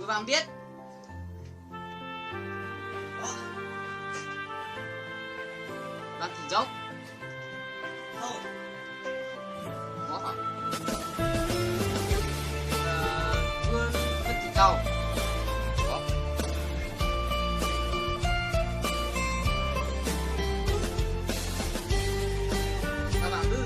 Vàng biết. Vàng thỉnh dấu. Có hả? Ờ, Vương, Vương Thị Cầu. Có. Các bạn Thư.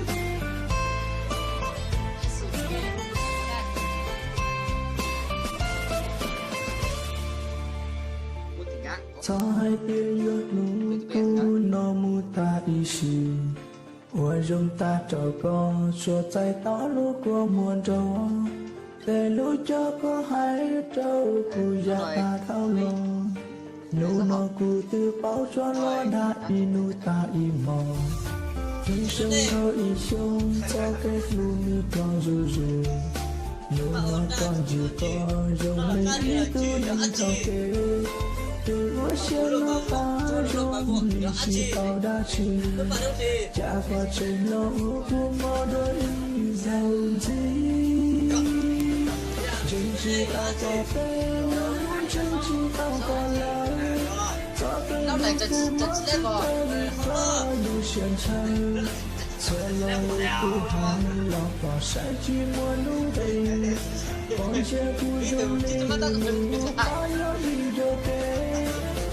Txhob hais tias yuav hlub kuv no mus tag ib sim, ua zoo tag rau koj tsuas txais tau lub kua muag nrog, tej lub coj koj hais rau kuv yam tag dhau los. Hnub no kuv twb paub tsuas los dag ib hnub tag ib hmos, ib xyoo dhau ib xyoo txoj kev hlub nws ploog zuj zus. Hnub no koj ntsia koj zoo li ib tug neeg txoj kev, twb ua siab los tag zoo li tsis tau dab tsi. Cas koj tseem los ua kuv mob dua ib zaug ntxiv. Ntseeg tsis tau koj tej lus, ntseeg tsis tau koj lawm, txoj kev hlub kuv mob tsis tau li koj lub siab ntshaw. Txhua lo lus kuv hais los koj saib tsis muaj lub nqis, koj ntsia kuv zoo li lub qab yog ib ncuav kev.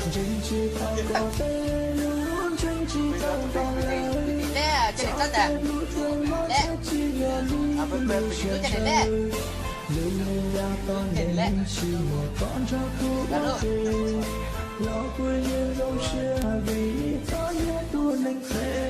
Ntseeg tsis tau koj tej lus, ntseeg tsis tau koj lawm, txoj kev hlub kuv mob tsis yog li lub siab ntshaw. Lub neej yog tau ntev tsis muaj koj nrog kuv ua ke, los kuv yeej zoo siab vim koj yog tus neeg phem.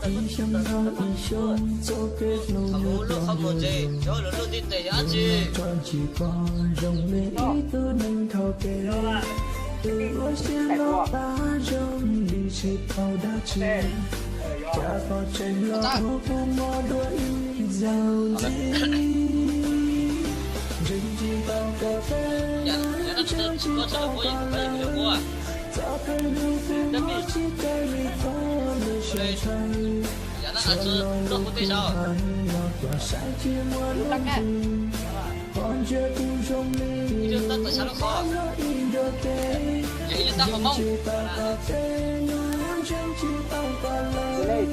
Ib xyoo dhau ib xyoo txoj kev hlub nws ploog zuj zus, hnub no koj ntsia koj zoo li ib tug neeg txoj kev, twb ua siab los tag zoo li tsis tau dab tsi. Cas koj tseem los ua kuv mob dua ib zaug ntxiv. Ntseeg tsis tau koj tej lus, ntseeg tsis tau koj lawm, txoj kev hlub kuv mob tsis tau li koj lub siab ntshaw. Txhua lo lus kuv hais los koj saib tsis muaj lub nqis, koj ntsia kuv zoo li lub qab yog ib ncuav kev. Ntseeg tsis tau koj tej lus, ntseeg tsis tau koj lawm,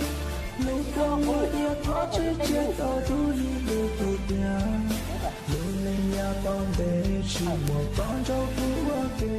lub kua muag ib qho tsis tsim tau tus li tus kuv tiag. Lub neej yog tau ntev tsis muaj koj nrog kuv ua ke.